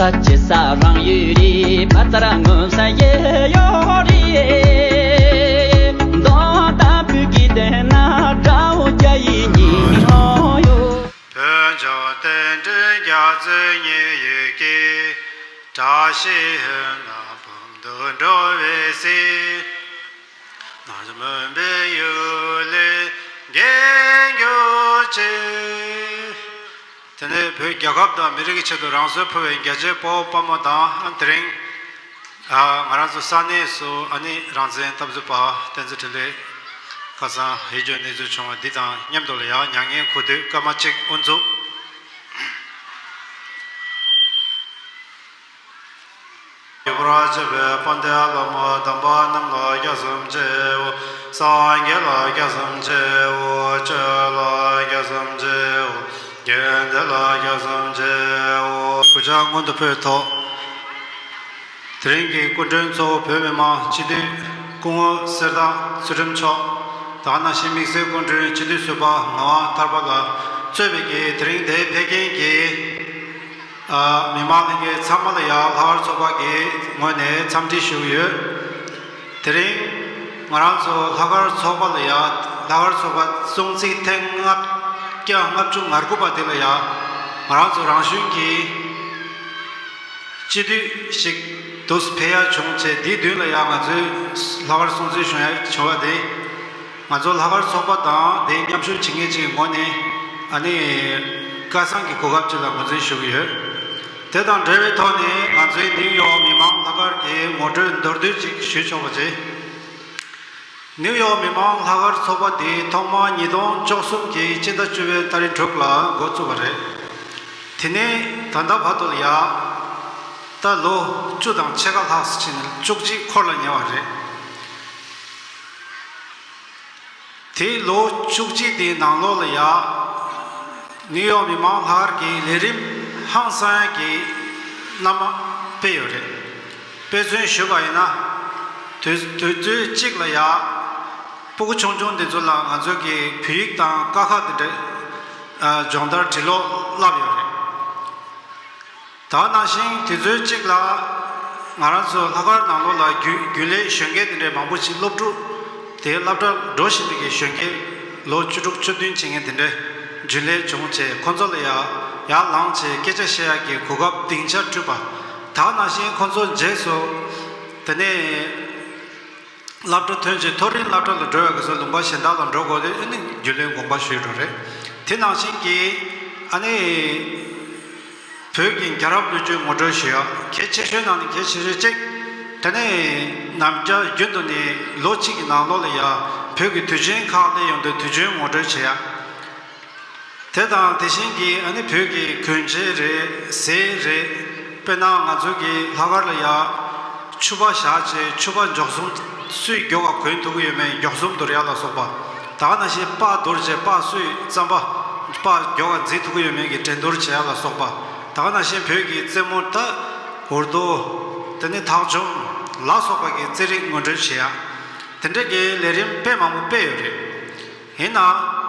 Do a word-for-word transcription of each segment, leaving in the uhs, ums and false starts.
ས་ཅི་ས་རང་ཡུལ་རེད། ཕ་ཚར་ངོ་ས་ཡེ་ཡོ་རེད། མདོ་དང་བོད་ཀྱི་དེ་ན་དགྲ་བོ་རྒྱ་ཡི་ཉིན་ཧོ་ཡོ། བོད་ལྗོངས་རྟེན་འབྲེལ་རྒྱ་མཚོའི་ཉི་འོད་ཀྱིས། བཀྲ་ཤིས་ཧོན་ནག་འབུམ་དུ་འགྲོ་བའི་ཚེ། ནགས་མུན་པའི་ཡུལ་ལས་རྒྱལ་གྱུར་ཅིག་དེ་ནས་བོད་རྒྱལ་ཁབ་དང་མི་རིགས་ཀྱི་ཆེད་དུ་རང་སྲོག་ཕུལ་བའི་རྒྱལ་གཅེས་དཔའ་བོ་དཔའ་མོ་དང་། ཨ་དེ་རིང་ཨ་ང་རང་ཚོ་ས་གནས་སུ་ཨ་ནི་རང་བཙན་འཐབ་རྩོད་པ་བསྟན་འཛིན་འཕྲིན་ལས་ཁ་སང་ཡིད་འགྱུར་གནས་ཚུལ་བྱུང་བ་འདི་དང་མཉམ་དུ་ལ་ཡང་མྱ་ངན་གུས་འདུད་སྐར་མ་གཅིག་དབུ་འཛུགས། གུས་པར་བྱེད་པའི་དཔལ་ལྡན་བླ་མ་དམ་པ་རྣམས་ལ་དགྱེས་བསམ་ཆེའོ། སངས་རྒྱས་ལ་དགྱེས་བསམ་ཆེའོ། ཆོས་ལ་དགྱེས་བསམ་ཆེའོ། དགེ་འདུན་ལ་དགྱེས་བསམ་ཆེའོ། གུས་ཕྱག་སྔོན་དུ་ཕུལ་ཐོག་དེ་རིང་གི་སྐུ་མགྲོན་གཙོ་བོ་བོད་མི་མང་སྤྱི་འཐུས་སྐུ་ངོ་གསེར་རྟ་ཚུལ་ཁྲིམས་མཆོག་ད་ག་ནང་བཞིན་དམིགས་བསལ་སྐུ་མགྲོན་སྤྱི་འཐུས་ཟུར་པ་ངག་དབང་ཐར་པ་ལགས་གཙོས་པའི་གི་དེ་རིང་འདིར་ཕེབས་མཁན་གྱི་ཨ་མི་མང་ལྷན་རྒྱས་ཚང་མ་ལ་ཡང་ལྷག་དཀར་ཚོགས་པ་གི་ངོས་ནས་འཚམས་འདྲི་ཞུ་གི་ཡོད། དེ་རིང་ང་རང་ཚོ་ལྷག་དཀར་ཚོགས་པ་ལ་ཡང་ལྷག་དཀར་ཚོགས་པ་སྲུང་བརྩི་ཐེངས་ལྔ་བརྒྱ་ལྔ་བཅུ་ང་དགུ་པ་དེ་ལ་ཡང་ང་རང་ཚོ་རང་གཞུང་གི་སྤྱི་འཐུས་ཤིག་འདུག་ཕེབས་ཡ་བྱུང་བྱས། དེའི་མདུན་ལ་ཡང་ང་ཚོའི་ལྷག་དཀར་སྲུང་བརྩི་ཞུ་ཡ་བྱུང་བ་དེ། ང་ཚོ་ལྷག་དཀར་ཚོགས་པ་དང་དེའི་མཉམ་ཞུགས་བྱེད་མཁན་ཅིག་ངོས་ནས་ཨ་ནི་སྐལ་བཟང་གི་གོ་སྐབས་ཅིག་ལ་ངོས་འཛིན་ཞུ་གི་ཡོད། དེ་དང་འབྲེལ་བའི་ཐོག་ནས་ང་ཚོའི་ནིའུ་ཡོག་མི་མང་ལྷག་དཀར་གྱི་ངོ་སྤྲོད་མདོར་བསྡུས་ཅིག་ཞུས་ཆོག་པ་བྱེད། ནིའུ་ཡོག་མི་མང་ལྷག་དཀར་ཚོགས་པ་འདི་ཐོག་མར་ཉིས་སྟོང་བཅུ་གསུམ་གྱི་སྤྱི་ཟླ་བཅུ་པའི་ཏ་རིག་དྲུག་ལ་འགོ་བཙུགས་པ་རེད། དེ་ནས་ད་ལྟ་བར་དུ་ལ་ཡ་ད་ལོ་བཅུ་དང་ཕྱེད་ཀ་ལྷག་ཙམ་ཕྱིན་ནས་བཅུ་གཅིག་འཁོར་ལ་ཉེ་བ་རེད། དེའི་ལོ་བཅུ་གཅིག་དེའི་ནང་ལོགས་ལ་ཡ་ནིའུ་ཡོག་མི་མང་ལྷག་དཀར་གྱི་ལས་རིམ་ཧང་སང་ཡ་གི་རྣམ་པ་སྤེལ་ཡོད་རེད། དཔེ་མཚོན་ཞུས་པ་ཡིན་ན། དུས་དུས་ཚོད་གཅིག་ལ་ཡ་སྤུ་གུ་ཆུང་ཆུང་འདི་ཚོ་ལ་ང་ཚོ་གི་བོད་ཡིག་དང་ཀ་ཁ་འདི་འདྲ་ཨ་སྦྱོང་བརྡར་འབྲི་ཀློག་བསླབས་ཡོད་རེད། ད་ནང་བཞིན་དུས་ཚོད་གཅིག་ལ་ང་རང་ཚོ་ལྷག་དཀར་ནང་ལོགས་ལ་རྒྱུན་རྒྱུན་ལས་གཞོན་སྐྱེས་འདི་འདྲའི་མང་པོ་ཞིག་སློབ་ཕྲུག་དེ་སློབ་གྲྭར་འགྲོ་བཞིན་པའི་གི་གཞོན་སྐྱེས་ལོ་བཅུ་དྲུག་བཅུ་བདུན་ཕྱིན་མཁན་འདི་འདྲའི་རྒྱུན་ལས་བྱུང་བྱས། ཁོང་ཚོ་ལ་ཡ་ཡར་ལངས་བྱས་སྐད་ཆ་བཤད་ཡག་གི་གོ་སྐབས་སྡིངས་ཆ་བསྐྲུན་པ། ད་ནང་བཞིན་ཁོང་ཚོ་རྗེས་སུ་དེ་ནས་སློབ་གྲྭ་ཐོན་རྗེས་མཐོ་རིམ་སློབ་གྲྭ་ལ་འགྲོ་ཡག་གི་སོ་ལུང་པ་གཞན་དག་ལ་འགྲོ་དགོས་ཏེ། ཨ་ནི་རྒྱུན་ལས་དགོངས་པ་ཞུས་འགྲོ་རེད། དེ་ནང་བཞིན་གྱི་ཨ་ནི་བོད་ཀྱི་རྒྱལ་རབས་ལོ་རྒྱུས་ངོ་སྤྲོད་ཞུ་ཡག་གལ་ཆེ་ཤོས་ནང་ནས་གལ་ཆེ་ཤོས་གཅིག་དེ་ནས་ནམ་རྒྱུན་དུ་ནས་ལོ་གཅིག་གི་ནང་ལོགས་ལ་ཡ་བོད་ཀྱི་དུས་ཆེན་ཁག་སླེབས་ཡོང་དུས་དུས་ཆེན་ངོ་སྤྲོད་བྱེད་ཡག་དེ་དང་དེ་བཞིན་གྱི་ཨ་ནི་བོད་ཀྱི་གོན་ཆས་རེད། ཟས་རེད། དཔེར་ན་ང་ཚོ་གི་ལྷག་དཀར་ལ་ཡ་ཕྱུ་པ་བཞག་བྱས་ཕྱུ་པ་མགྱོགས་གསུམ་སུས་མགྱོགས་ག་གོན་ཐུབ་ཀྱི་ཡོད་མེད་མགྱོགས་གསུམ་བསྡུར་ཡག་ལ་སོགས་པ། ད་ག་ནང་བཞིན་སྤགས་བསྡུར་བྱས་སྤགས་སུས་རྩམ་པ་སྤགས་མགྱོགས་ག་འཛིན་ཐུབ་ཀྱི་ཡོད་མེད་ཀྱི་འགྲན་བསྡུར་བྱེད་ཡག་ལ་སོགས་པ། ད་ག་ནང་བཞིན་བོད་ཀྱི་རྩེད་མོ་ད་འུར་རྡོ་དེ་ནས་ཐག་ཆོད་ལ་སོགས་པ་གི་རྩེད་རིགས་ངོ་སྤྲོད་བྱེད་ཡག་དེ་འདྲ་གི་ལས་རིམ་དཔེ་མང་པོ་སྤེལ་ཡོད་རེད། ཡིན་ནའང་།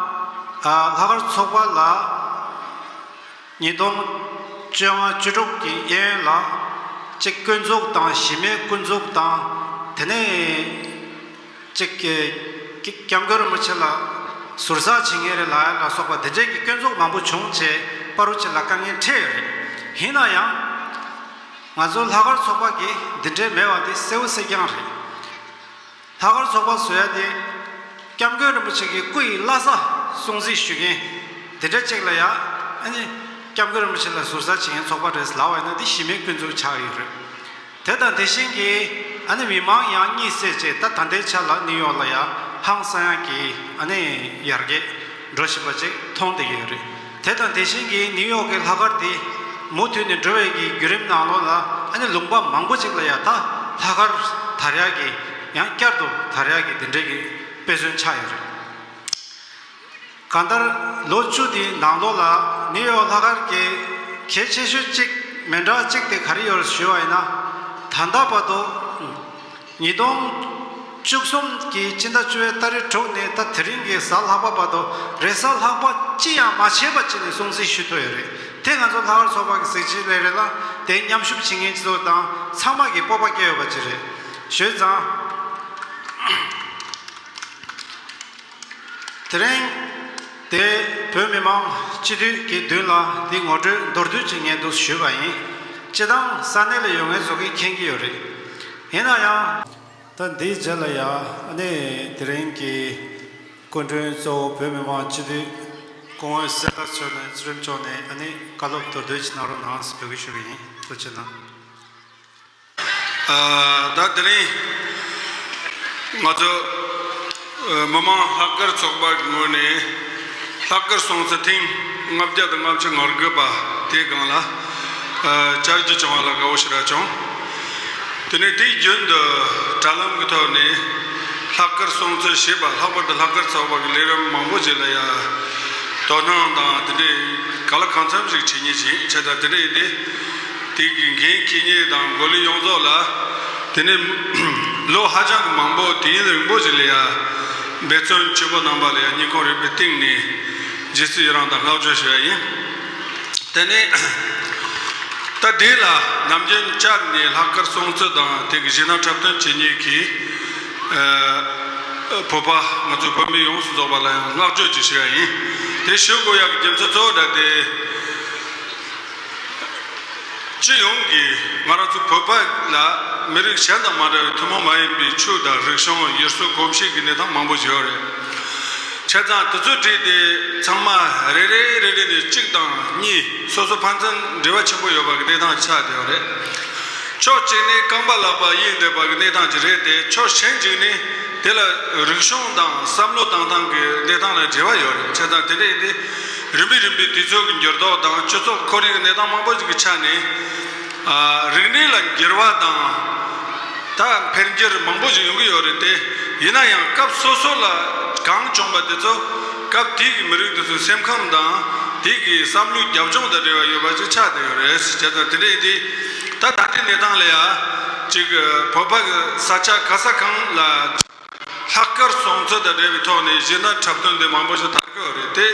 ལྷག་དཀར་ཚོགས་པ་ལ་ཉིས་སྟོང་བཅོ་ལྔ་བཅུ་དྲུག་གི་གཡས་གཡོན་ལ་གཅིག་དཀོན་མཆོག་དང་གཞི་མེད་དཀོན་མཆོག་དང་། དེ་ནས་གཅིག་སྐྱབས་མགོན་རིན་པོ་ཆེ་ལ་ཟུར་ཟ་བྱེད་མཁན་རེད་ལབ་ཡ་ལ་སོགས་པ་དེ་འདྲས་ཀྱི་དཀོན་མཆོག་མང་པོ་བྱུང་བྱས་པ་རུ་ཆེ་ལ་དཀའ་ངལ་འཕྲད་ཡོད་རེད། ཡིན་ན་ཡང་། ང་ཚོ་ལྷག་དཀར་ཚོགས་པ་གིས་འདི་འདྲས་མེད་པ་དེ་གསལ་བོ་གསལ་རྐྱང་རེད། ལྷག་དཀར་ཚོགས་པ་བཟོ་ཡ་དེ་སྐྱབས་མགོན་རིན་པོ་ཆེ་གི་སྐུ་ཡི་བླ་གཟའ་སྲུང་བརྩི་ཞུ་མཁན་དེ་འདྲ་ཅིག་ལ་ཡ། ཨ་ནི་སྐྱབས་མགོན་རིན་པོ་ཆེ་ལ་ཟུར་ཟ་བྱེད་མཁན་ཚོགས་པ་རེད་ལབ་པ་ཡིན་ན་དེ་གཞི་མེད་སྐུ་མཆོག་ཆགས་ཡོད་རེད། དེ་དང་དེ་བཞིན་གྱི་ཨ་ནི་མི་མང་ཡང་གཉིད་སད་བྱས་ད་ད་ལྟའི་ཆ་ལ་ནིའུ་ཡོག་ལ་ཡ་ཧང་སང་ཡ་གི་ཨ་ནི་ཡར་རྒྱས་འགྲོ་བཞིན་པ་ཅིག་མཐོང་བསྡད་ཀྱི་ཡོད་རེད། དེ་དང་དེ་བཞིན་གྱི་ནིའུ་ཡོག་གི་ལྷག་དཀར་དེ་མུ་མཐུད་ནས་འགྲོ་བའི་གི་བརྒྱུད་རིམ་ནང་ལོགས་ལ་ཨ་ནི་ལུང་པ་མང་པོ་ཅིག་ལ་ཡ་ད་ལྷག་དཀར་དར་ཡག་གི་ཡང་བསྐྱར་དུ་དར་ཡག་གི་དེ་འདྲའི་གི་དཔེ་མཚོན་ཆགས་ཡོད་རེད། གང་ལྟར་ལོ་བཅུ་དེའི་ནང་ལོགས་ལ་ནིའུ་ཡོག་ལྷག་དཀར་གྱི་གལ་ཆེ་ཤོས་གཅིག་མི་འདྲ་གཅིག་དེ་ག་རེ་ཡོད་ཞུས་པ་ཡིན་ན། ད་ལྟ་བར་དུ་ཉིས་སྟོང་ བཅུ་གསུམ་གྱི་སྤྱི་ཟླ་བཅུ་པའི་ཏ་རིག་དྲུག་ནས་ད་དེ་རིང་གི་གཟའ་ལྷག་པ་བར་དུ་རེས་གཟའ་ལྷག་པ་ཅི་ཡང་མ་བྱས་པ་བྱས་ནས་སྲུང་བརྩི་ཞུ་ཐུབ་ཡོད་རེད། དེ་ང་ཚོ་ལྷག་དཀར་ཚོགས་པ་གི་གཟི་བརྗིད་ལས་རེད་ལ། དེ་མཉམ་ཞུགས་བྱེད་མཁན་ཚོ་དང་ཚང་མ་གི་སྤོབས་པ་སྐྱེ་ཡོད་པ་ཅིག་རེད། ཞུས་ཙང་། དེ་རིང་དེ་བོད་མི་མང་སྤྱི་འཐུས་ཀྱི་མདུན་ལ་འདི་ངོ་སྤྲོད་མདོར་བསྡུས་ཅིག་ངས་འདུག་ཞུས་པ་ཡིན། སྤྱི་བཏང་ས་གནས་ལ་ཡོད་མཁན་ཚོ་གིས་མཁྱེན་གྱི་ཡོད་རེད། ཡིན་ན་ཡང་། ད་འདིའི་རྗེས་ལ་ཡང་ཨ་ནི་དེ་རིང་གི་སྐུ་མགྲོན་གཙོ་བོ་བོད་མི་མང་སྤྱི་འཐུས་སྐུ་ངོ་གསེར་རྟ་མཆོག་ནས་ཚུལ་ཁྲིམས་མཆོག་ནས་ཨ་ནི་བཀའ་སློབ་མདོར་བསྡུས་ཅིག་གནང་རོགས་གནང་ཟེར་འབོད་སྐུལ་ཞུ་གི་ཡིན། ཐུགས་རྗེ་གནང་། ཨ། ད་དེ་རིང་ང་ཚོ་ཨ་མི་མང་ལྷག་དཀར་ཚོགས་པ་གི་ངོས་ནས་ལྷག་དཀར་སྲུང་བརྩི་ཐེངས་ལྔ་བརྒྱ་དང་ལྔ་བཅུ་ང་དགུ་པ་དེའི་སྒང་ལ་ཨ་བཅར་རྒྱུ་བྱུང་བ་ལ་དགའ་བོ་ཞེ་དྲག་བྱུང་། དེ་ནས་དེའི་རྒྱུན་དུ་དྲ་ལམ་གྱི་ཐོག་ནས་ལྷག་དཀར་སྲུང་བརྩི་ཞེས་པ། ལྷག་པར་དུ་ལྷག་དཀར་ཚོགས་པ་གི་ལས་རིམ་མང་པོ་ཞིག་ལ་ཡང་དོ་སྣང་དང་དེ་འདྲའི་གང་ལ་གང་འཚམ་ཞིག་བྱེད་མཁན་ཞིག་ཡིན། བྱས་ཙང་དེ་འདྲ་ཡིན་དུས། དེ་གི་འགན་འཁྱེར་མཁན་དང་འགོ་ལས་ཡོངས་རྫོགས་ལ། དེ་ནས་ལོ་ཧ་ཅང་གི་མང་པོ་དུས་ཡུན་རིང་པོ་ཞིག་ལ་ཡང་འབད་བརྩོན་ཆེན་པོ་གནང་བ་ལ་ཡང་སྙིང་ཁོང་རུས་པའི་གཏིང་ནས་རྗེས་སུ་ཡི་རང་དང་བསྔགས་བརྗོད་ཞུ་ཡ་ཡིན། དེ་ནས་ད་དེ་ལ་ནམ་རྒྱུན་བཅར་ནས་ལྷག་དཀར་སྲུང་བརྩི་དང་དེ་གི་གཞས་སྣ་འཁྲབ་སྟོན་བྱེད་མཁན་གྱི་ཨ་བོད་པ་ང་ཚོ་བོད་མི་ཡོངས་སུ་རྫོགས་པ་ལ་ཡང་བསྔགས་བརྗོད་ཅིག་ཞུ་ཡ་ཡིན། དེ་ཞུ་དགོས་ཡག་གི་རྒྱུ་མཚན་གཙོ་བོ་ད་དེ། སྤྱི་ཡོངས་ཀྱི་ང་རང་ཚོ་བོད་པ་ལ་མི་རིགས་གཞན་དང་མ་འདྲ་བའི་ཐུན་མོང་མ་ཡིན་པའི་ཆོས་དང་རིག་གཞུང་། ཡུལ་སྲོལ་གོམས་གཤིས་ཀྱི་གནས་སྟངས་མང་པོ་ཞིག་ཡོད་རེད། བྱས་ཙང་དེ་ཚོའི་གྲས་དེ་ཚང་མ་རེ་རེ་རེ་རེ་ནས་གཅིག་དང་གཉིས་སོ་སོ་ཕན་ཚུན་འབྲེལ་བ་ཆེན་པོ་ཡོད་པ་གི་གནས་སྟངས་ཆགས་བསྡད་ཡོད་རེད། ཕྱོགས་གཅིག་ནས་རྐང་པ་ལག་པ་གཡུག་བསྡད་པ་གི་གནས་སྟངས་ཅིག་རེད་དེ། ཕྱོགས་གཞན་གཅིག་ནས་དེ་ལ་རིག་གཞུང་དང་བསམ་བློ་བཏང་སྟངས་ཀྱི་གནས་སྟངས་ལ་འབྲེལ་བ་ཡོད་རེད། བྱས་ཙང་དེ་འདྲ་ཡིན་དུས། རིམ་པས་རིམ་པས་དུས་ཚོད་ཀྱི་འགྱུར་ལྡོག་དང་སྤྱི་ཚོགས་ཁོར་ཡུག་གི་གནས་སྟངས་མང་པོ་ཞིག་གི་ཆ་ནས། ཨ། རིག་གནས་ལ་འགྱུར་བ་དང་། ད་འཕེལ་འགྱུར་མང་པོ་ཞིག་ཡོང་གི་ཡོད་རེད་དེ། ཡིན་ན་ཡང་སྐབས་སོ་སོ་ལ་གང་བྱུང་བ་དེ་ཚོ་སྐབས་དེའི་གི་མི་རིགས་དེ་ཚོའི་སེམས་ཁམས་དང་དེའི་གི་བསམ་བློའི་རྒྱབ་ལྗོངས་དང་འབྲེལ་བ་ཡོད་པ་ཞིག་ཆགས་བསྡད་ཡོད་རེད། བྱས་ཙང་དེ་འདྲ་ཡིན་དུས། ད་ད་ལྟའི་གནས་སྟངས་ལ་ཡ་ཅིག་བོད་པ་གི་ས་ཆ་ག་ས་གང་ལ། ལྷག་དཀར་སྲུང་བརྩི་དང་འབྲེལ་བའི་ཐོག་ནས་གཞས་སྣ་འཁྲབ་སྟོན་དེ་མང་པོ་ཞིག་དར་གྱི་ཡོད་རེད་དེ།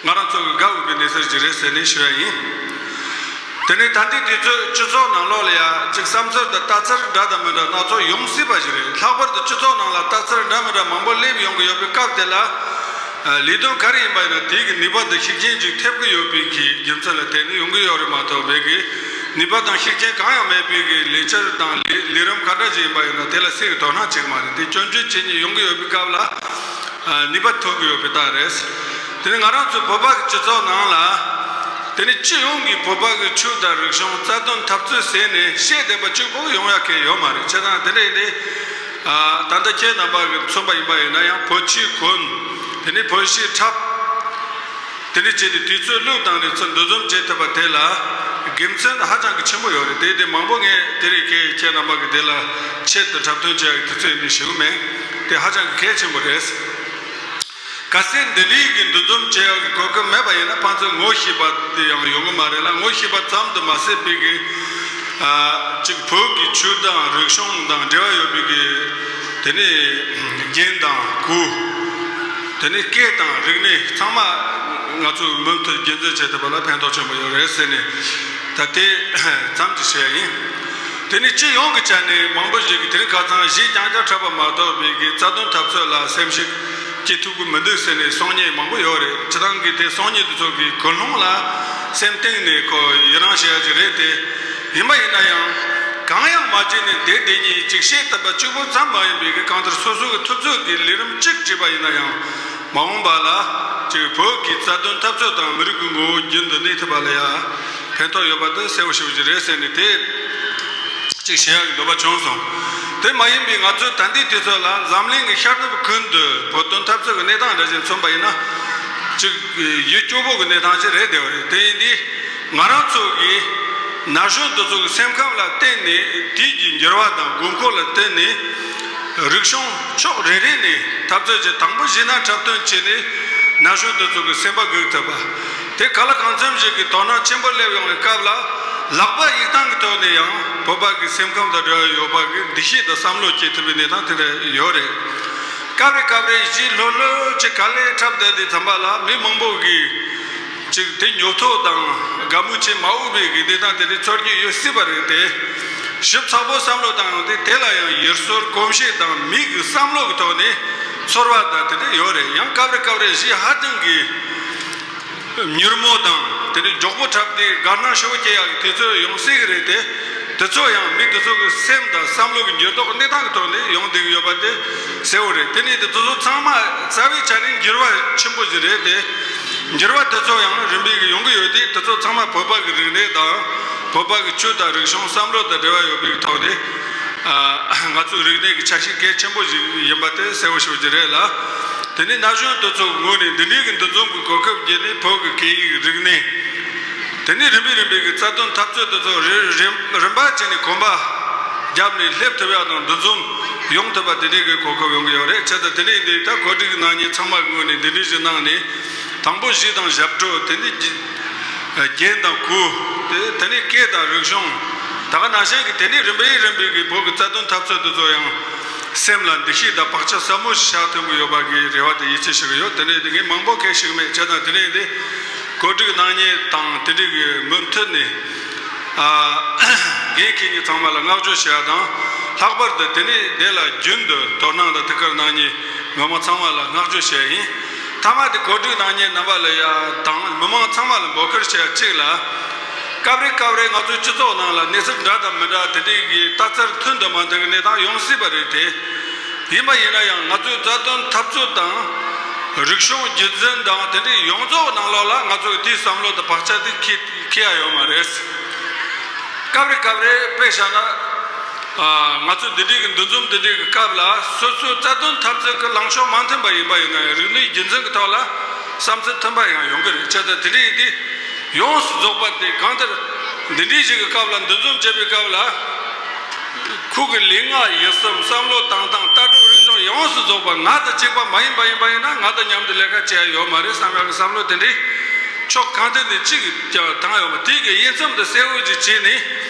ང་རང་ཚོ་གི་དགའ་འོས་པའི་གནས་ཚུལ་ཞིག་རེད་ཟེར་ནས་ཞུ་ཡ་ཡིན། དེ་ནས་ད་ལྟའི་དུས་ཚོད་སྤྱི་ཚོགས་ནང་ལོགས་ལ་ཡ་ཅིག་བསམ་ཚུལ་དང་ལྟ་ཚུལ་འདྲ་དང་མི་འདྲ་སྣ་ཚོགས་ཡོང་སྲིད་པ་ཞིག་རེད། ལྷག་པར་དུ་སྤྱི་ཚོགས་ནང་ལ་ལྟ་ཚུལ་འདྲ་མི་འདྲ་མང་པོ་སླེབས་ཡོང་གི་ཡོད་པའི་སྐབས་དེ་ལ། ལས་དོན་ག་རེ་ཡིན་པ་ཡིན་ན་དེའི་གི་ནུས་པ་དང་ཤུགས་རྐྱེན་ཅིག་ཐེབས་ཀྱི་ཡོད་པའི་གི་རྒྱུ་མཚན་ལ་བརྟེན་ནས་ཡོང་གི་ཡོད་རེད་མ་གཏོགས། བོད་ཀྱི་ནུས་པ་དང་ཤུགས་རྐྱེན་གང་ཡང་མེད་པའི་གི་ལས་འཆར་དང་ལས་ལས་རིམ་ག་འདྲ་ཞིག་ཡིན་པ་ཡིན་ན་དེ་ལ་སུས་ཀྱིས་དོ་སྣང་བྱེད་ཀྱི་མ་རེད། དེ་སྐྱོན་བརྗོད་བྱེད་ཀྱི་ཡོང་གི་ཡོད་པའི་སྐབས་ལ་ནུས་པ་ཐོན་གྱི་ཡོད་པའི་རྟགས་རེད། དེ་ནི་ང་རང་ཚོའི་བོད་པ་གི་སྤྱི་ཚོགས་ནང་ལ་དེ་ནི་སྤྱི་ཡོངས་ཀྱི་བོད་པ་གི་ཆོས་དང་རིག་གཞུང་རྩ་དོན་འཐབ་རྩོད་ཟེར་ནས་བཤད་བསྡད་པ་གཅིག་པོ་ཡོང་ཡ་གལ་ཡོད་མ་རེད། བྱས་ཙང་དེ་འདྲ་ཡིན་དུས། ཨ། ད་ལྟ་ཁྱེད་རྣམ་པ་གིས་མཚོན་པ་ཡིན་པ་ཡིན་ན་ཡང་བོད་ཆས་གོན། དེ་ནས་བོད་གཞས་འཁྲབ། དེ་འདྲ་བྱས་ཏེ་དུས་ཚོད་བླུགས་བཏང་ནས་ཚུར་འདུ་འཛོམས་བྱེད་ཐུབ་པ་དེ་ལ་དགེ་མཚན་ཧ་ཅང་གི་ཆེན་པོ་ཡོད་རེད། དེ་དེ་མང་པོ་ངས་དེ་རིང་ཁྱེད་ཁྱེད་རྣམ་པ་གི་དེ་ལ་ཆེད་དུ་འཁྲབ་སྟོན་བྱེད་ཡག་གི་དུས་ཚོད་ཡིན་པས་ཞུ་གི་མེད། དེ་ཧ་ཅང་གི་གལ་ཆེན་པོ་རེད། གལ་སྲིད་འདི་འདྲའི་གི་འདུ་འཛོམས་བྱེད་ཡག་གི་གོ་སྐབས་མེད་པ་ཡིན་ན་ཕན་ཚུན་ངོ་ཤེས་པ་དེ་ཡང་ཡོང་གི་མ་རེད་ལ། ངོ་ཤེས་པ་ཙམ་དུ་མ་ཟད་པའི་གི། ཨ། གཅིག་བོད་ཀྱི་ཆོས་དང་རིག་གཞུང་དང་འབྲེལ་བ་ཡོད་པའི་གི། དེ་ནས་རྒྱན་དང་གོས། དེ་ནས་སྐད་དང་རིག་གནས་ཚང་མ་ང་ཚོས་མུ་མཐུད་རྒྱུན་འཛིན་བྱེད་ཐུབ་པ་ལ་ཕན་ཐོགས་ཆེན་པོ་ཡོད་རེད་ཟེར་ནས། ད་དེ་ཙམ་གྱིས་བཤད་ཡིན། དེ་ནས་སྤྱི་ཡོངས་ཀྱི་ཆ་ནས་མང་པོ་ཞིག་གིས་དེ་རིང་ཁ་སང་གཞས་རྐྱང་རྐྱང་འཁྲབ་པ་མ་གཏོགས་པའི་གི་རྩ་དོན་འཐབ་རྩོད་ལ་སེམས་ཤུགས་སྐྱེ་ཐུབ་ཀྱི་མི་འདུག་ཟེར་ནས་གསུང་མཁན་མང་པོ་ཡོད་རེད། སྤྱིར་བཏང་གི་དེ་གསུང་མཁན་དེ་ཚོ་གི་ཀུན་སློང་ལ་སེམས་གཏིང་ནས་ཁོ་ཡི་རང་བྱེད་ཡ་ཅིག་རེད་དེ། ཡིན་པ་ཡིན་ན་ཡང་གང་ཡང་མ་བྱས་ནས་བསྡད་བསྡད་མཁན་ཅིག་བཤད་ཐུབ་པ་གཅིག་པོ་ཙམ་མ་ཡིན་པའི་གི་གང་ལྟར་སོ་སོ་གི་ཐུབ་ཚོད་ཀྱི་ལས་རིམ་གཅིག་བྱས་པ་ཡིན་ན་ཡང་མ་འོངས་པ་ལ་ཅིག་བོད་ཀྱི་རྩ་དོན་འཐབ་རྩོད་དང་མི་རིགས་ཀྱི་ངོ་བོ་རྒྱུན་དུ་གནས་ཐུབ་པ་ལ་ཡང་ཕན་ཐོགས་ཡོད་པ་དེ་གསལ་པོ་ཞེ་པོ་ཅིག་རེད་ཟེར་ནས་དེ་ཅིག་བཤད་ཡག་གི་འདོད་པ་བྱུང་སོང་། དེ་མ་ཡིན་པའི་ང་ཚོས་ད་ལྟའི་དུས་ཚོད་ལ་འཛམ་གླིང་གི་ཤར་ནུབ་ཀུན་ཏུ་བོད་དོན་འཐབ་རྩོད་ཀྱི་གནས་སྟངས་འདྲ་ཞིག་མཚོན་པ་ཡིན་ན་ཅིག་ཡུལ་སྐྱོ་པོ་གི་གནས་སྟངས་ཅིག་རེད་བསྡད་པ་རེད། དེ་ཡིན་དུས། ང་རང་ཚོ་གིས་ན་གཞོན་དེ་ཚོ་གི་སེམས་ཁམས་ལ་བརྟེན་ནས། དུས་ཀྱི་འགྱུར་བ་དང་དགོས་མཁོ་ལ་བརྟེན་ནས། རིག་གཞུང་ཕྱོགས་རེ་རེ་ནས་འཐབ་རྩོད་བྱས། དང་པོ་གཞས་སྣ་འཁྲབ་སྟོན་བྱས་ནས་ན་གཞོན་དེ་ཚོ་གི་སེམས་པ་འགུག་ཐུབ་པ། དེ་གང་ལ་གང་འཚམ་ཞིག་གི་དོ་སྣང་ཆེན་པོ་སླེབས་ཡོང་བའི་སྐབས་ལ། ལག་པ་ཡིག་ཐང་གི་ཐོག་ནས་ཡང་བོད་པ་གི་སེམས་ཁམས་དང་འབྲེལ་བ་ཡོད་པ་གི་འདུ་ཤེས་དང་བསམ་བློ་སྐྱེ་ཐུབ་པའི་གནས་སྟངས་དེ་འདྲ་ཡོད་རེད། སྐབས་རེ་སྐབས་རེ་གཞས་ལྷོད་ལྷོད་ཅིག་ག་ལེར་འཁྲབ་བསྡད་དུས་ཙམ་པ་ལ་མི་མང་པོ་གིས་ཅིག་དེ་ཉོབ་ཐོ་དང་དགའ་མོས་བྱེད་མ་འོས་པའི་གི་གནས་སྟངས་དེ་འདྲ་ཚོར་གྱི་ཡོད་སྲིད་པ་རེད་དེ། ཞིབ་ཚགས་པོ་བསམ་བློ་བཏང་ཡོང་དུས་དེ་ལ་ཡང་ཡར་སོར་གོམས་གཤིས་དང་མི་གི་བསམ་བློ་གི་ཐོག་ནས་ཚོར་བ་དང་དེ་འདྲ་ཡོད་རེད། ཡང་སྐབས་རེ་སྐབས་རེ་གཞས་ཧ་ཅང་གི་མྱུར་མོ་དང་དེ་འདྲའི་མགྱོགས་པོ་འཁྲབ་སྟེ་དགའ་སྣང་ཞེ་པོ་སྐྱེ་ཡག་གི་དུས་ཚོད་ཡོང་སྲིད་ཀྱི་རེད་དེ། དེ་ཚོ་ཡང་མི་དེ་ཚོ་གི་སེམས་དང་བསམ་བློ་གི་འགྱུར་ལྡོག་གནས་སྟངས་ཀྱི་ཐོག་ནས་ཡོང་བསྡད་ཀྱི་ཡོད་པ་དེ་གསལ་བོ་རེད། དེ་ནས་དེ་ཚོ་ཚང་མ་རྩ་བའི་ཆ་ནས་འགྱུར་བ་ཆེན་པོ་ཞིག་རེད་དེ། འགྱུར་བ་དེ་ཚོ་ཡང་རིམ་པས་ཀྱི་ཡོང་གི་ཡོད་དེ། དེ་ཚོ་ཚང་མ་བོད་པ་གི་རིག་གནས་དང་བོད་པ་གི་ཆོས་དང་རིག་གཞུང་བསམ་བློ་དང་འབྲེལ་བ་ཡོད་པའི་ཐོག་ནས་ང་ཚོའི་རིག་གནས་ཀྱི་ཆ་ཤས་གལ་ཆེན་པོ་ཞིག་ཡིན་པ་དེ་གསལ་བོ་ཞེ་པོ་ཅིག་རེད་ལ། དེ་ནས་ན་གཞོན་དེ་ཚོ་ངོས་ནས་འདི་འདྲའི་གི་འདུ་འཛོམས་ཀྱི་གོ་སྐབས་བརྒྱུད་ནས་བོད་ཀྱི་སྐད་ཡིག་རིག་གནས། དེ་ནས་རིམ་པས་རིམ་པས་ཀྱི་རྩ་དོན་འཐབ་རྩོད་དེ་ཚོ་རི་རིམ་རིམ་པ་བྱས་ནས་གོམ་པ་བརྒྱབ་ནས་སླེབས་ཐུབ་ཡག་དང་འདུ་འཛོམས་ཡོང་ཐུབ་པ་དེ་འདྲའི་གི་གོ་སྐབས་ཡོང་གི་ཡོད་རེད། བྱས་ཙང་དེ་འདྲ་ཡིན་དུས་ད་གོ་སྒྲིག་གནང་མཁན་ཚང་མ་གི་ངོས་ནས་འདི་འདྲའི་ཞིག་གནང་ནས་དང་པོ་གཞས་དང་ཞབས་བྲོ། དེ་ནས་རྒྱན་དང་གོས། དེ་དེ་ནས་སྐད་དང་རིག་གཞུང་། ད་ག་ནང་བཞིན་གྱི་དེ་ནས་རིམ་པས་རིམ་པས་ཀྱི་བོད་ཀྱི་རྩ་དོན་འཐབ་རྩོད་དེ་ཚོ་ཡང་སེམས་ལ་འདུ་ཤེས་དང་བག་ཆགས་ཟབ་མོ་བཞག་ཐུབ་ཀྱི་ཡོད་པ་གི་རེ་བ་དང་ཡིད་ཆེས་ཞུ་གི་ཡོད། དེ་འདྲ་ཡིན་དུས་ངས་མང་པོ་སྐད་ཞུ་གི་མེད། བྱས་ཙང་དེ་འདྲ་ཡིན་དུས་གོ་སྒྲིག་གནང་མཁན་དང་དེ་འདྲའི་གི་མུ་མཐུད་ནས་འགན་འཁྱེར་མཁན་ཚང་མ་ལ་བསྔགས་བརྗོད་བྱེད་ཡག་དང་། ལྷག་པར་དུ་དེ་ནས་དེ་ལ་རྒྱུན་དུ་དོ་སྣང་དང་ཐུགས་ཁུར་གནང་མཁན་མི་མང་ཚང་མ་ལ་བསྔགས་བརྗོད་བྱས་ཡིན། མཐའ་མ་དེ་གོ་སྒྲིག་གནང་མཁན་རྣམ་པ་ལ་ཡ་དང་མི་མང་ཚང་མ་ལ་འབོད་སྐུལ་བྱེད་ཡ་གཅིག་ལ། སྐབས་རེ་སྐབས་རེ་ང་ཚོའི་སྤྱི་ཚོགས་ནང་ལ་གནས་ཚུལ་འདྲ་དང་མི་འདྲ་དེ་འདྲའི་གི་ལྟ་ཚུལ་མཐུན་དུ་མ་མཐུན་གྱི་གནས་སྟངས་ཡོང་སྲིད་པ་རེད་དེ། ཡིན་པ་ཡིན་ན་ཡང་ང་ཚོའི་རྩ་དོན་འཐབ་རྩོད་དང་། རིག་གཞུང་རྒྱུན་འཛིན་དང་དེ་འདྲའི་ཡོངས་རྫོགས་ནང་ལོགས་ལ་ང་ཚོའི་དེའི་བསམ་བློ་དང་བག་ཆགས་དེ་འཁྱེར་འཁྱེར་ཡ་ཡོད་མ་རེད། སྐབས་རེ་སྐབས་རེ་དཔེ་བཞག་ན། ང་ཚོ་འདི་འདྲའི་གི་འདུ་འཛོམས་འདི་འདྲའི་གི་སྐབས་ལ་སོ་སོའི་རྩ་དོན་འཐབ་རྩོད་ཀྱི་ལངས་ཕྱོགས་མ་མཐུན་པ་ཡིན་པ་ཡིན་ན་ཡང་རིག་གནས་རྒྱུན་འཛིན་གྱི་ཐོག་ལ་བསམ་ཚུལ་མཐུན་པ་ཡང་ཡོང་གི་རེད། བྱས་ཙང་དེ་འདྲ་ཡིན་དུས་ཡོངས་སུ་རྫོགས་པ་དེ་གང་ལྟར་འདི་འདྲའི་ཞིག་གི་སྐབས་ལ་འདུ་འཛོམས་བྱེད་པའི་སྐབས་ལ་ཁོ་གི་ལུས་ངག་ཡིད་གསུམ་བསམ་བློ་བཏང་སྟངས་ལྟ་གྲུབ་རིག་གཞུང་ཡོངས་སུ་རྫོགས་པ་ང་དང་གཅིག་པ་མ་ཡིན་པ་ཡིན་པ་ཡིན་ན་ང་དང་མཉམ་དུ་ལས་ཀ་བྱེད་ཡ་ཡོད་མ་རེད་བསམ་ཡག་གི་བསམ་བློ་དེ་འདྲའི་ཕྱོགས་གང་ཐད་ནས་གཅིག་ཀྱང་བཏང་ཡོད་མ། དེ་གི་དབྱེ་མཚམས་དེ་གསལ་བོ་ཅིག་བྱས་ནས་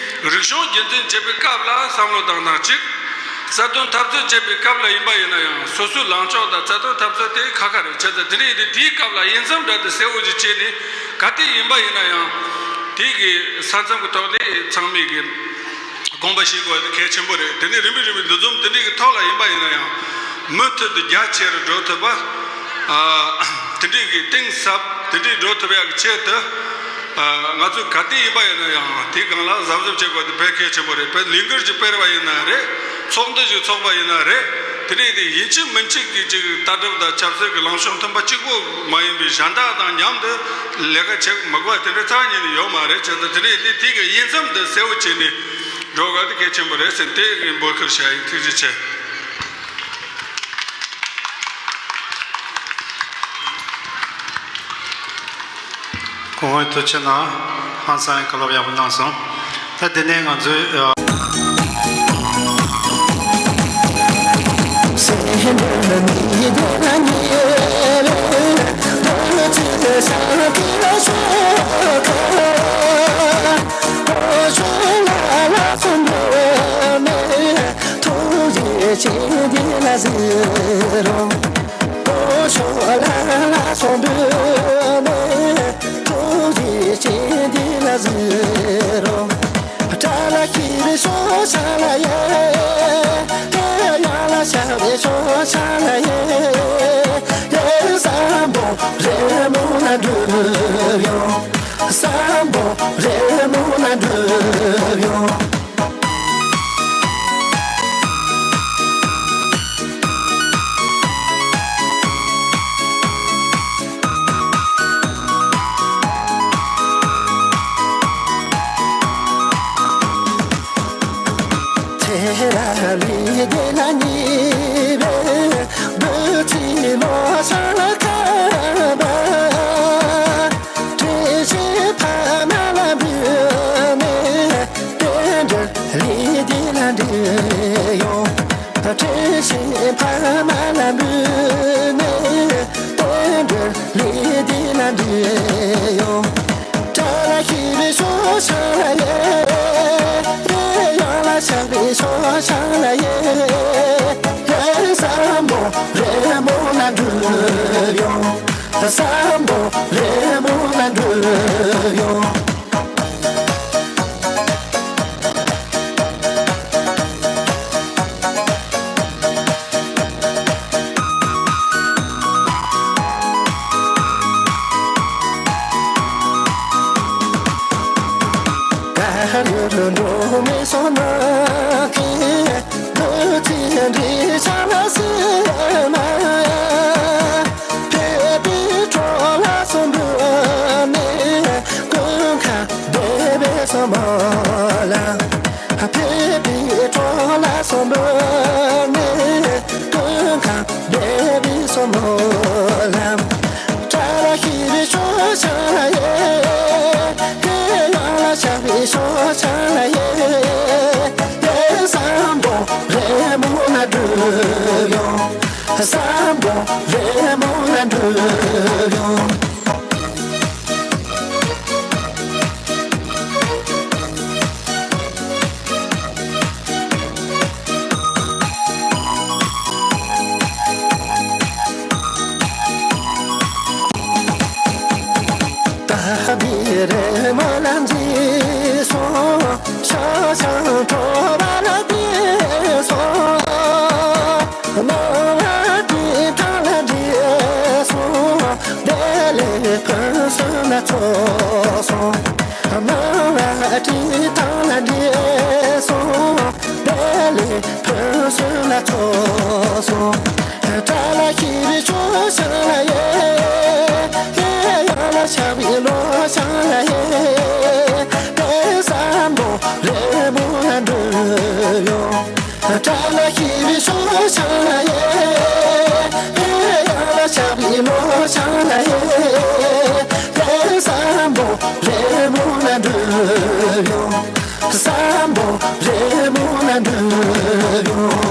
རིག་གཞུང་རྒྱུན་འཛིན་བྱེད་པའི་སྐབས་ལ་བསམ་བློ་བཏང་སྟངས་གཅིག་རྩ་དོན་འཐབ་རྩོད་བྱེད་པའི་སྐབས་ལ་ཡིན་པ་ཡིན་ན་ཡང་སོ་སོའི་ལངས་ཕྱོགས་དང་རྩ་དོན་འཐབ་རྩོད་དེ་ཁ་ཁ་རེད། བྱས་ཙང་དེ་འདྲ་ཡིན་དུས་དེའི་སྐབས་ལ་དབྱེ་མཚམས་འདྲ་དེ་གསལ་བོ་ཅིག་བྱས་ནས་ག་དུས་ཡིན་པ་ཡིན་ན་ཡང་དེ་གི་ས་མཚམས་ཀྱི་ཐོག་ནས་ཚང་མས་གི་དགོངས་པ་བཞེས་དགོས་པ་དེ་གལ་ཆེན་པོ་རེད། དེ་ནས་རིམ་པས་རིམ་པས་འདུ་འཛོམས་དེ་འདྲའི་གི་ཐོག་ལ་ཡིན་པ་ཡིན་ན་ཡང་མུ་མཐུད་དུ་རྒྱ་ཆེ་རུ་འགྲོ་ཐུབ་པ། དེ་འདྲའི་གི་གཏིང་ཟབ་དེ་འདྲའི་འགྲོ་ཐུབ་ཡག་གི་ཆེད་དུ། ང་ཚོས་ག་དུས་ཡིན་པ་ཡིན་ན་ཡང་དེའི་སྒང་ལ་གཟབ་གཟབ་བྱེད་དགོས་དེ་དཔེ་གལ་ཆེན་པོ་རེད། དཔེ་ལས་འགུལ་ཅིག་སྤེལ་བ་ཡིན་ན་རེད། ཚོགས་འདུ་ཞིག་ཚོགས་པ་ཡིན་ན་རེད། དེ་འདྲའི་དེ་ཡིན་གཅིག་མིན་གཅིག་གི་ཅིག་ལྟ་གྲུབ་དང་ཆབ་སྲིད་ཀྱི་ལངས་ཕྱོགས་མཐུན་པ་གཅིག་པོ་མ་ཡིན་པའི་གཞན་དག་དང་མཉམ་དུ་ལས་ཀ་བྱེད་མི་དགོས་པ་དེ་འདྲའི་རྩ་བ་ཉིད་ནས་ཡོད་མ་རེད། བྱས་ཙང་དེ་འདྲའི་དེ་དེ་གི་དབྱེ་མཚམས་དེ་གསལ་བོ་བྱས་ནས་འགྲོ་དགོས་དེ་གལ་ཆེན་པོ་རེད་ཟེར་དེ་ངས་འབོད་སྐུལ་བྱ་ཡིན། ཐུགས་རྗེ་ཆེ། སྐུ་ངོ་ཐུགས་རྗེ་གནང་། ཧང་སང་བཀའ་སློབ་ཡག་པོ་གནང་སོང་། ད་དེ་ནས་ང་ཚོས་ཨ། ཐུགས་རྗེ་ཆེ་འདི་ལ་གཟིགས་རོགས། ཨོ་ཤོ་ལ་ལ་སོ་འདུ་ནེ། ཐུགས་རྗེ་ཆེ་འདི་ལ་གཟིགས་རོགས། ཏྲ་ལ་ཁྱི་རེ་ཤོ་ཤ་ལ་ཡེ། ཏེ་ཡ་ལ་ཤ་རེ་ཤོ་ཤ་ལ་ཡེ། ཡེ་སམ་བྷོ་རེ་མོ་ན་འགྲུབ་ཡོང་། སམ་བྷོ་རེ་མོ་ན་འགྲུབ་ཡོང་། འགྲུབ་ཡོང་། བསམ་པ་རི་མོ་ལ་འགྲུབ་ཡོང་། གར་ཡུལ་འགྲོ་མི་སོང་ན་ཁྱེད། བུ་ཚེ་འདི་ཆ་ལ་སྲིད་ན་ཡང་། ཕེབས་པའི་གྲོགས་ལ་སོགས་འབུལ་ནས། ཀུན་ཁ་བདེ་བའི་སོ་མོ་ལ། ཕེབས་པའི་གྲོགས་ལ་སོགས་འབུལ་ནས། ཀུན་ཁ་བདེ་བའི་སོ་མོ་ལ། བཀྲ་ལ་ཤིས་པའི་ཕྱོགས་ཆ་ལ་ཡེ། ཡང་ལ་ཆགས་པའི་ཕྱོགས་ཆ་ལ་ཡེ། བསམ་པ་རི་མོ་ལ་འགྲུབ་ཡོང་། བསམ་པ་རི་མོ་ལ་འགྲུབ་ཡོང་། ད་བི་རི་མོ་ལ་མཛེས་སོང་། ཤ་ཆང་དྲོ་པ་ལ་བདེ་སོང་། སྣང་བ་བདེ་ཐང་ལ་བདེ་སོང་། བདེ་ལེགས་ཕུན་སུམ་ལ་ཚོགས་སོང་། སྣང་བ་བདེ་ཐང་ལ་བདེ་སོང་། བདེ་ལེགས་ཕུན་སུམ་ལ་ཚོགས་སོང་། བཀྲ་ལ་ཤིས་པའི་ཕྱོགས་ཆ་ལ་ཡེ། ཡང་ལ་ཆགས་པའི་ལོ་ཆ་ལ་ཡེ། བསམ་པ་རི་མོ་ལ་འགྲུབ་ཡོང་། བཀྲ་ལ་ཤིས་པའི་ཕྱོགས་ཆ་ལ་ཡེ། ཡང་ལ་ཆགས་པའི་ལོ་ཆ་ལ་ཡེ། བསམ་པ་རི་མོ་ལ་འགྲུབ་ཡོང་། བསམ་པ་རི་མོ་ལ་འགྲུབ་ཡོང་།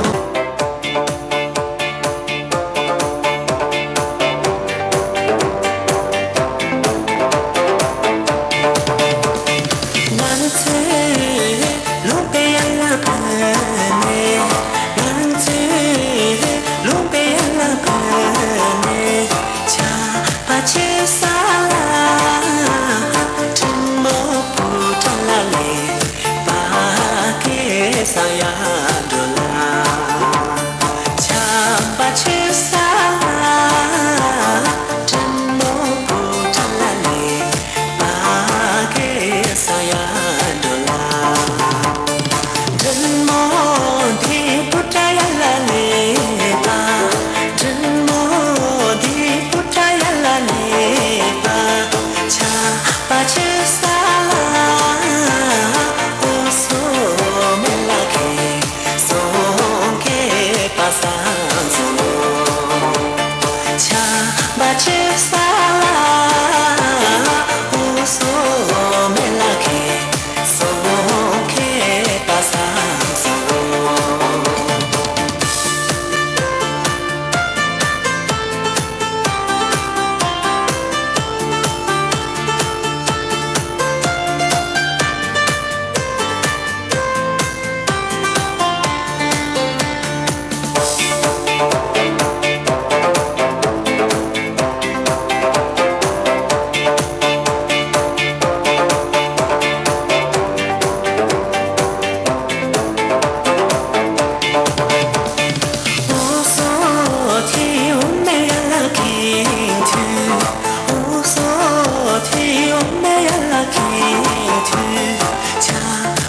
ང་ཚོས་ལུང་པའི་ཡན་ལག་བརྒྱུད་ནས། ང་ཚོས་ལུང་པའི་ཡན་ལག་བརྒྱུད་ནས། ཆར་པ་ཆུ་ས་ལ། དྲིན་མོ་བུ་ཁྲ་ལ་ལེ། བ་ཀེ་ས་ཡ་འགྲོ་ལ། ཆར་པ་ཆུ་ས་ལ། དྲིན་མོ་བུ་ཁྲ་ལ་ལེ། བ་ཀེ་ས་ཡ་འགྲོ་ལ། དྲིན་མོ་འདི་བུ་ཁྲ་ཡ་ལ་ལེ་བ། དྲིན་མོ་འདི་བུ་ཁྲ་ཡ་ལ་ལེ་བ། ཆར་པ་ཆུ་ས་ལ། འོ་སོ་མེ་ལ་ཁེ། སོང་ཁེ་པ་སང་སོ། ཆར་པ་ཆུ་ས་ལ། འོ་སོ་མེ་ལ་ཁེ། སོང་ཁེ་པ་སང་སོ།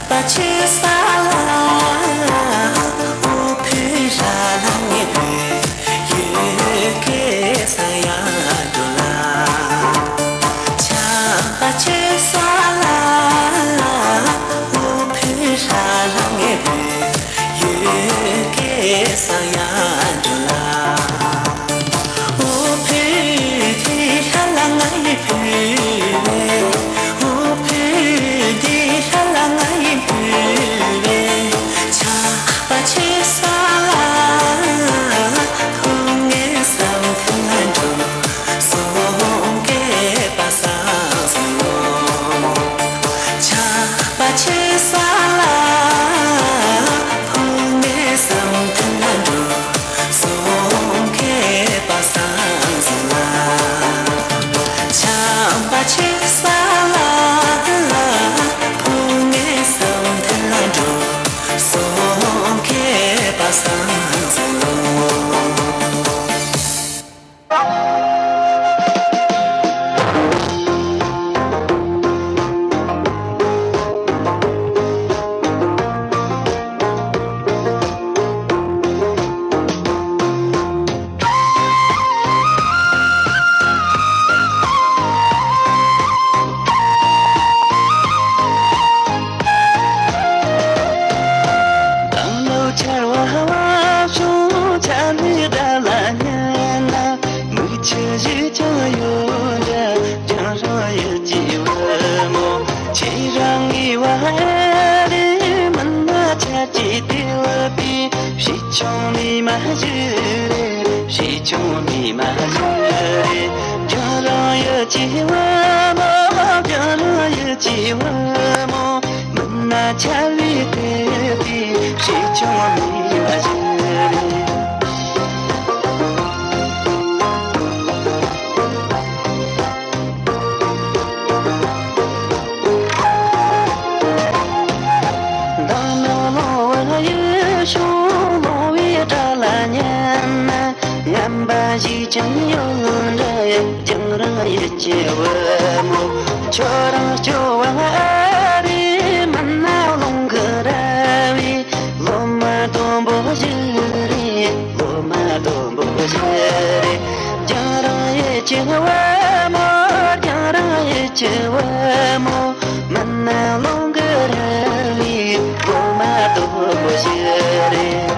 པ་ཆེ་ས་ལ། འོ་ཕི་ར་ལ་ངེ་བོས་ཡོད་ཀེ་ས་ཡ་འགྲོ་ལ། ཆ་པ་ཆེ་ས་ལ། འོ་ཕི་ར་ལ་ངེ་བོས་ཡོད་ཀེ་ས་ཡ་འགྲོ་ལ། འོ་ཕི་དི་ཧ་ལ་ང་ཡི་ཕི་བེ། འོ་ཕི་དི་ཧ་ལ་ང་ཡི་ཕི་བེ། ཞིག་རེད། བྱས་ཀྱང་མི་མ་ཞིག་རེད། རྒྱང་རིང་ཡུལ་གྱི་བུ་མོ། རྒྱང་རིང་ཡུལ་གྱི་བུ་མོ། མིན་ན་ཆར་བའི་དུས་དེ། བྱས་ཀྱང་མི་མ་ཞིག་རེད། མདང་ནག་ལོང་བ་ཡུལ་ཤུལ་ལོང་བའི་བྲག་ལ་ཉལ་ན། ངན་པ་ཞིག་ཀྱང་ཡོད་འདྲ། རྒྱང་རིང་ཡུལ་གྱི་བུ་མོ། ཁྱོད་རང་སྐྱོ་བ་ཨ་རེ། མིན་ན་རླུང་གི་ར་བས། ལོ་མ་དུམ་བུ་ཞིག་རེད། ལོ་མ་དུམ་བུ་ཞིག་རེད། རྒྱང་རིང་ཡུལ་གྱི་བུ་མོ། རྒྱང་རིང་ཡུལ་གྱི་བུ་མོ། མིན་ན་རླུང་གི་ར་བས། ལོ་མ་དུམ་བུ་ཞིག་རེད།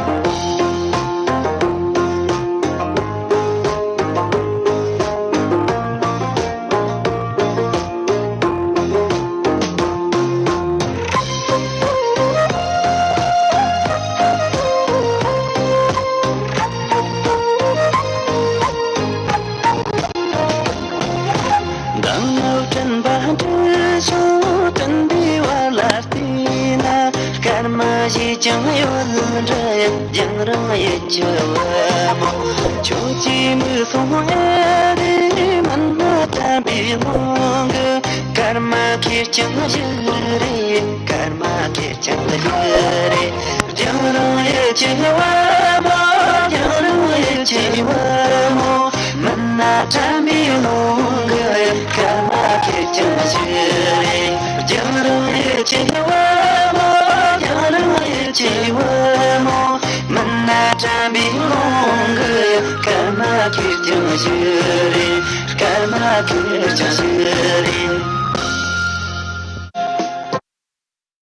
མདང་ནག་སྤྲིན་པ་འཁྲིགས་ཤིང་སྤྲིན་པའི་བར་ལ་བལྟས་ན། སྐར་མ་ཞིག་ཀྱང་ཡོད་འདྲ། རྒྱང་རིང་ཡུལ་གྱི་བུ་མོ། ཁྱོད་ཀྱིས་མི་གསུང་ཨེ་རེད། མིན་ན་དྲན་པའི་ཀློང་གི་སྐར་མ་ཁེར་རྐྱང་ཞིག་རེད། སྐར་མ་ཁེར་རྐྱང་ཞིག་རེད། རྒྱང་རིང་ཡུལ་གྱི་བུ་མོ། རྒྱང་རིང་ཡུལ་གྱི་བུ་མོ། མིན་ན་དྲན་པའི་ཀློང་གི་སྐར་མ་ཁེར་རྐྱང་ཞིག་རེད། རྒྱང་རིང་ཡུལ་གྱི་བུ་མོ། རྒྱང་རིང་ཡུལ་གྱི་བུ་མོ། མིན་ན་དྲན་པའི་ཀློང་གི་སྐར་མ་ཁེར་རྐྱང་ཞིག་རེད། སྐར་མ་ཁེར་རྐྱང་ཞིག་རེད།